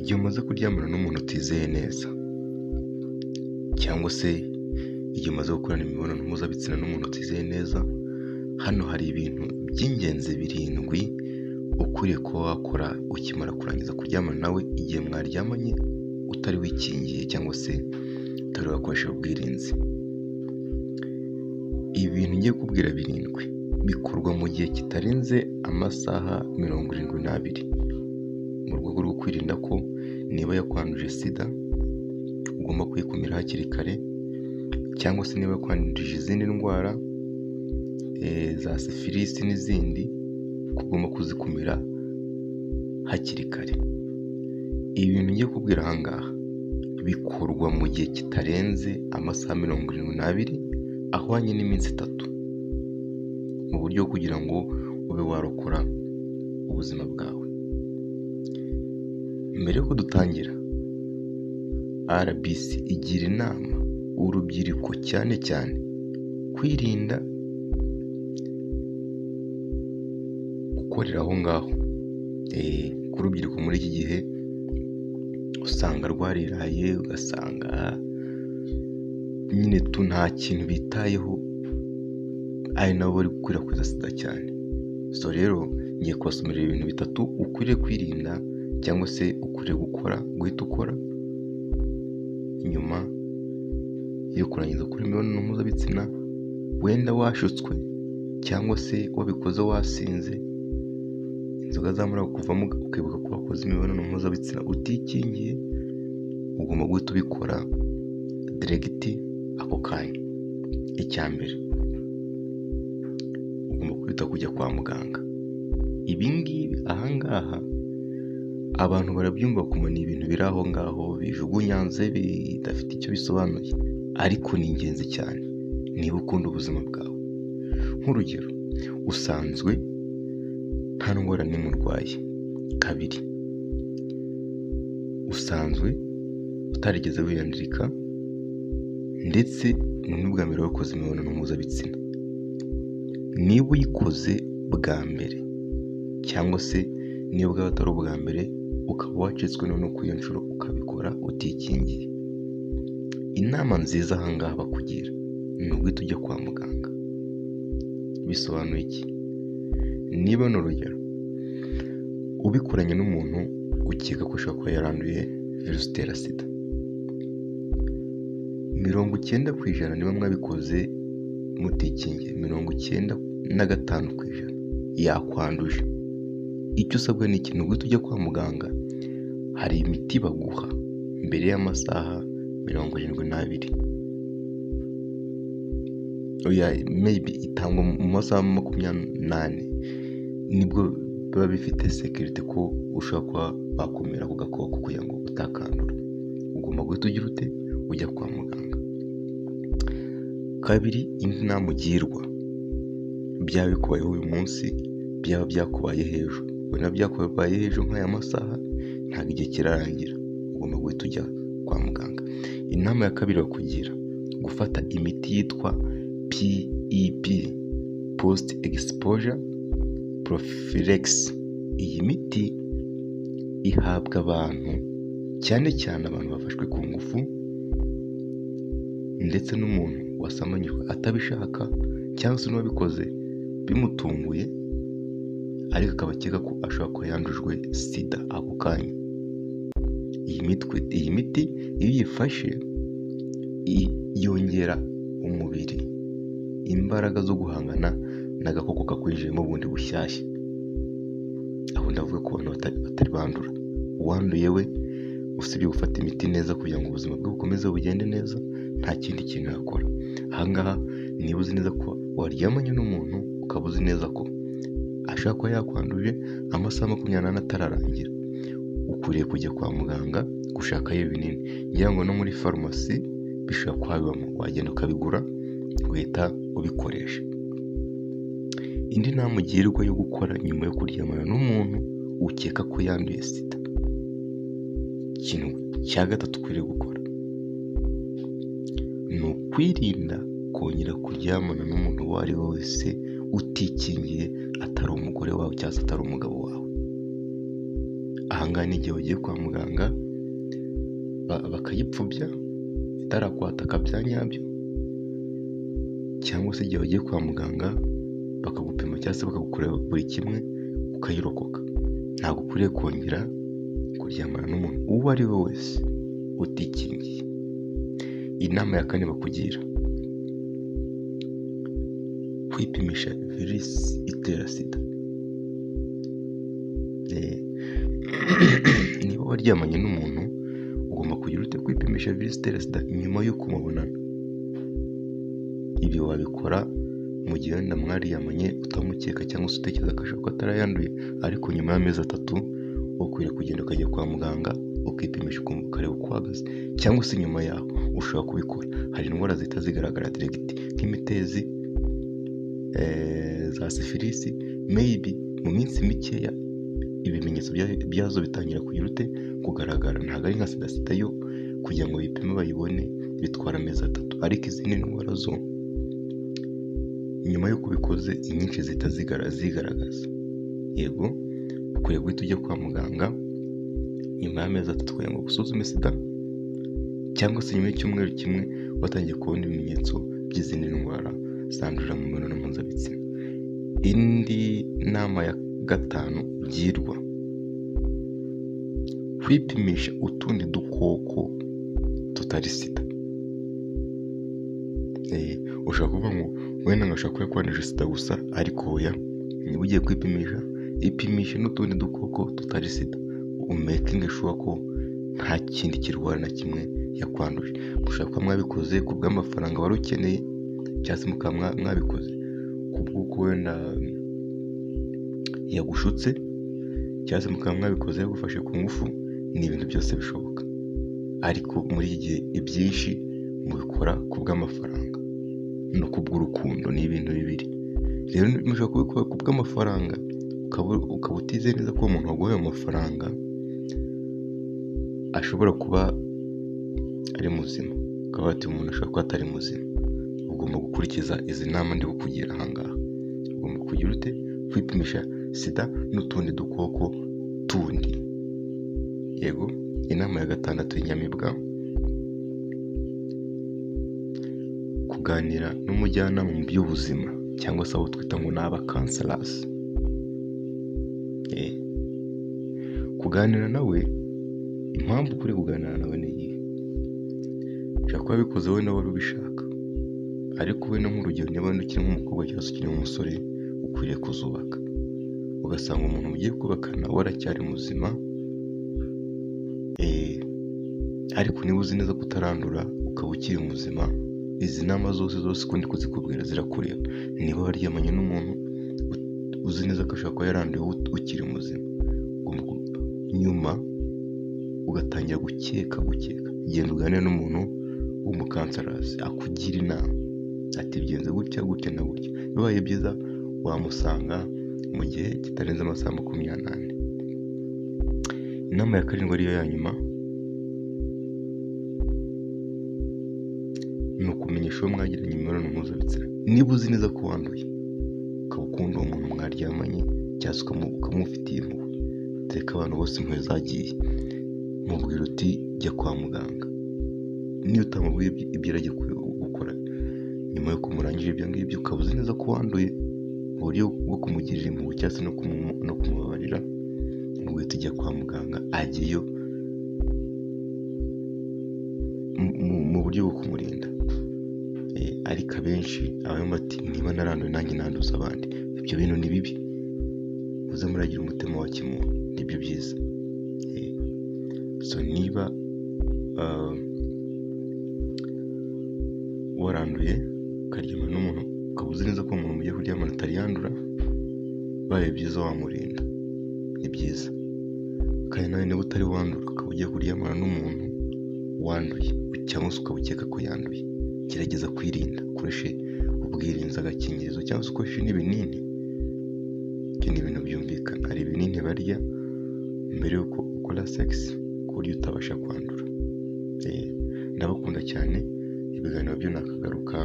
Igihe umaze kuryamana n'umuntu utizeye neza cyangwa se igihe umaze gukorana imibonano mpuzabitsina n'umuntu utizeye neza, hano hari ibintu by'ingenzi birindwi ukwiriye kuba wakora ukimara kurangiza kuryamana nawe, igihe mwaryamanye utari wikingiye cyangwa se utari wakoresheje ubwirinzi. Ibi bintu ngiye kukubwira birindwi bikorwa mu gihe kitarenze amasaha 72, mu rwego rwo kwirinda ko niba yakwanduje SIDA ugomba kuyikumira hakiri kare, cyangwa se niba yakwanduje izindi ndwara za sifilisi n'izindi, ko ugomba kuzikumira hakiri kare. Ibi bintu ngiye kukubwira aha ngaha bikorwa mu gihe kitarenze amasaha 72 ahwanye n'iminsi 3, mu buryo kugira ngo ube warokora ubuzima bwawe. Mbere y'uko dutangira, RBC igira inama urubyiruko cyane cyane kwirinda gukorera aho ngaho, kuko urubyiruko muri iki gihe usanga rwariraye, ugasanga nyine tu nta kintu bitayeho, ari nabo bari gukwirakwiza SIDA cyane. So rero ngiye kubasomera ibintu bitatu ukwiriye kwirinda cyangwa se ukwiriye gukora, guhita ukora nyuma yo kurangiza gukora imibonano mpuzabitsina, wenda washutswe cyangwa se wabikoze wasinze, inzoga zamara kukuvamo ukibuka ko wakoze imibonano mpuzabitsina utikingiye, ugomba guhita ubikora direct ako kanya. Icya mbere, ugomba kwita kujya kwa muganga. Ibi ngibi aha ngaha abantu barabyumva bakumva ni ibintu biri aho ngaho bijugunyanze bidafite icyo bisobanuye, ariko ni ingenzi cyane niba ukunda ubuzima bwawe. Nk'urugero, usanzwe nta ndwara n'imwe urwaye. Kabiri, usanzwe utarigeze wiyandurika ndetse ni n'ubwa mbere wakoze imibonano mpuzabitsina. Niba uyikoze bwa mbere cyangwa se niba bwaba atari ubwa mbere ukaba wacitswe noneho kuri iyo nshuro ukabikora utikingiye, inama nziza aha ngaha bakugira ni uguhita ujya kwa muganga. Bisobanuye iki? Niba ni urugero ubikoranye n'umuntu ukeka ko ashobora kuba yaranduye virusi itera SIDA, 90% niba mwabikoze mutikingiye, 95% yakwanduje. Icyo usabwa ni iki? Ni uguhita ujya kwa muganga, hari imiti baguha mbere y'amasaha 72. Oya, maybe itangwa mu masaha 24, nibwo biba bifite sécurité ko ushobora kuba bakumira ako gakoko kugira ngo utakandura. Ugomba guhita ugira ute? Ujya kwa muganga. Kabiri, indi nama ugirwa, byaba bikubayeho uyu munsi, byaba byakubayeho ejo, wenda byakubayeho ejo nk'aya masaha ntabwo igihe kirarangira, ugomba guhita ujya kwa muganga. Inama ya kabiri bakugira, gufata imiti yitwa PEP, Post Exposure Prophylaxis. Iyi miti ihabwa abantu cyane cyane abantu bafashwe ku ngufu ndetse n'umuntu wasamanyijwe atabishaka cyangwa se n'uwabikoze bimutunguye, ariko akaba akeka ko ashobora kuba yandujwe SIDA ako kanya. Iyi miti iyo uyifashe yongera umubiri imbaraga zo guhangana n'agakoko kakwinjiyemo bundi bushyashya. Aho ndavuga ku bantu batari bandura. Uwanduye we usibye gufata imiti neza kugira ngo ubuzima bwe bukomeze bugende neza, nta kindi kintu yakora. Aha ngaha niba uzi neza ko waryamanye n'umuntu ukaba uzi neza ko ashobora kuba yakwanduje, amasaha 24 atararangira, ukwiriye kujya kwa muganga gushakayo ibinini. Ngira ngo no muri farumasi bishobora kuba bibamo, wagenda ukabigura ugahita ubikoresha. Indi nama ugirwa yo gukora nyuma yo kuryamana n'umuntu ukeka ko yanduye SIDA, ikintu cya gatatu ukwiriye gukora ni ukwirinda kongera kuryamana n'umuntu uwo ari we wese utikingiye, atari umugore wawe cyangwa se atari umugabo wawe. Aha Ahangaha ni igihe ugiye kwa muganga bakayipfubya itarakwataka bya nyabyo, cyangwa se igihe wagiye kwa muganga bakagupima cyangwa se bakagukorera buri kimwe ukayirokoka. Ntabwo ukwiriye kongera kuryamana n'umuntu uwo ari we wese utikingiye. Inama ya kane bakugira, kwipimisha virusi itera sida. Niba waryamanye n'umuntu ugomba kugira ute kwipimisha virusi itera sida nyuma y'uko mubonana. Ibi wabikora mu gihe wenda mwaryamanye utamukeka cyangwa se utekereza ko ashobora kuba atarayanduye, ariko nyuma y'amezi 3 ukwiriye kugenda ukajya kwa muganga ukipimisha ukareba uko uhagaze, cyangwa se nyuma yaho ushobora kubikora. Hari indwara zihita zigaragara direct nk'imitezi, za sifilisi, maybe mu minsi mikeya ibimenyetso byazo bitangira kugira ute kugaragara. Ntabwo ari nka sida, sida yo kugira ngo bayipime bayibone bitwara amezi 3, ariko izindi ndwara zo nyuma y'uko ubikoze inyinshi zihita zigaragaza. Yego, ukwiye guhita ujya kwa muganga nyuma y'amezi 3 kugira ngo usuzume sida, cyangwa se nyuma y'icyumweru kimwe watangiye kubona ibimenyetso by'izindi ndwara zandurira mu mibonano mpuzabitsina. Indi nama ya gatanu ugirwa, kwipimisha utundi dukoko tutari sida. Ushobora kuvuga ngo wenda ngo ashobora kuba yakwanduje sida gusa, ariko oya, niba ugiye kwipimisha ipimishe n'utundi dukoko tutari sida, umekinge shuwa ko nta kindi kirwara na kimwe yakwanduje. Mushobora kuba mwabikoze ku bw'amafaranga wari ukeneye, cyangwa se mukaba mwabikoze ku bw'uko wenda yagushutse, cyangwa se mukaba mwabikoze yagufashe ku ngufu. Ni ibintu byose bishoboka, ariko muri iki gihe ibyinshi mubikora ku bw'amafaranga no ku bw'urukundo, ni ibintu bibiri. Rero mushobora kubikora ku bw'amafaranga ukaba utizeye neza ko uwo muntu waguhaye ayo mafaranga ashobora kuba ari muzima, ukaba wati umuntu ashobora kuba atari muzima. Ugomba gukurikiza izi nama ndi kukugira aha ngaha. Ugomba kugira ute kwipimisha sida n'utundi dukoko tundi. Yego, inama ya gatandatu y'inyamibwa, kuganira n'umujyanama mu by'ubuzima cyangwa se abo twita ngo ni abakanselasi. Kuganira nawe, impamvu ukwiye kuganira nawe ni iyihe? Ushobora kuba wabikoze wowe nawe wari ubishaka, ariko wenda nk'urugero niba wenda ukiri nk'umukobwa cyangwa se ukiri nk'umusore ukwiriye kuzubaka, ugasanga umuntu mugiye kubakana we aracyari muzima, ariko niba uzi neza ko utarandura ukaba ukiri muzima, izi nama zose zose uko ndi kuzikubwira zirakureba. Niba waryamanye n'umuntu uzi neza ko ashobora kuba yaranduye wowe ukiri muzima, ugomba nyuma ugatangira gukeka, genda uganire n'umuntu w'umukanselasi akugira inama, ati bigenze gutya gutya na gutya. Bibaye byiza wamusanga mu gihe kitarenze amasaha 24. Inama ya karindwi ariyo ya nyuma, ni ukumenyesha uwo mwagiranye imibonano mpuzabitsina. Niba uzi neza ko wanduye, ukaba ukunda uwo muntu mwaryamanye cyangwa se ukamufitiye impuhwe, dore ko abantu bose impuhwe zagiye, mubwira uti jya kwa muganga. Niyo utamubwiye ibyo arajya gukora nyuma y'uko murangije ibyo ngibyo, ukaba uzi neza ko wanduye, mu buryo bwo kumugirira impuhwe cyangwa se no kumubabarira, mubwira uti jya kwa muganga, ajyeyo mu buryo bwo kumurinda. Ariko abenshi abamo bati niba naranduye nanjye nanduza abandi. Ibyo bintu ni bibi, muze muragira umutima wa kimuntu, nibyo byiza. So niba waranduye ukaryamana n'umuntu ukaba uzi neza ko umuntu mugiye kuryamana atari yandura, bibaye byiza wamurinda, ni byiza. Kandi nawe niba utari wandura ukaba ugiye kuryamana n'umuntu wanduye cyangwa se ukaba ukeka ko yanduye, gerageza kwirinda, ukoreshe ubwirinzi, agakingirizo cyangwa se ukoreshe n'ibinini. Ibyo ni ibintu byumvikana. Hari ibinini barya mbere y'uko ukora sex ku buryo utabasha kwandura. Ndabakunda cyane, ibiganiro byo nakagaruka.